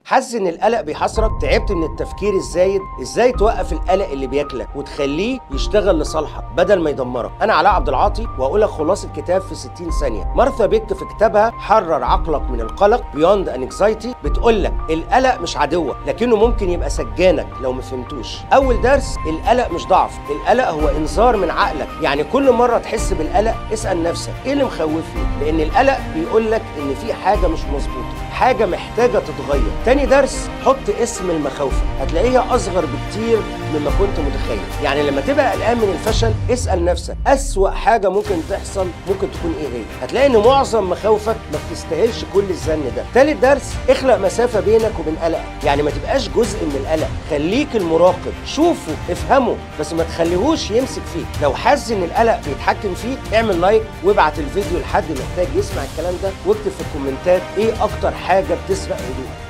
حاسس ان القلق بيحصرك؟ تعبت من التفكير الزايد؟ ازاي توقف القلق اللي بياكلك وتخليه يشتغل لصالحك بدل ما يدمرك؟ انا علاء عبد العاطي واقول لك خلاصه الكتاب في 60 ثانية. مارثا بيك في كتابها حرر عقلك من القلق Beyond Anxiety بتقول لك القلق مش عدوك، لكنه ممكن يبقى سجانك لو ما فهمتوش. اول درس، القلق مش ضعف، القلق هو انذار من عقلك. يعني كل مرة تحس بالقلق اسال نفسك ايه اللي مخوفني؟ لان القلق بيقول لك ان في حاجة مش مظبوطة، حاجة محتاجه تتغير. تاني درس، حط اسم المخاوف، هتلاقيها اصغر بكتير مما كنت متخيل. يعني لما تبقى قلقان من الفشل اسال نفسك اسوأ حاجة ممكن تحصل ممكن تكون ايه هي؟ هتلاقي ان معظم مخاوفك ما بتستاهلش كل الزن ده. تالت درس، اخلق مسافة بينك وبين قلقك، يعني ما تبقاش جزء من القلق، خليك المراقب، شوفه افهمه بس ما تخليهوش يمسك فيك. لو حاسس ان القلق بيتحكم فيك اعمل like وابعت الفيديو لحد محتاج يسمع الكلام ده، واكتب في الكومنتات ايه اكتر حاجة بتسرق هدوءك.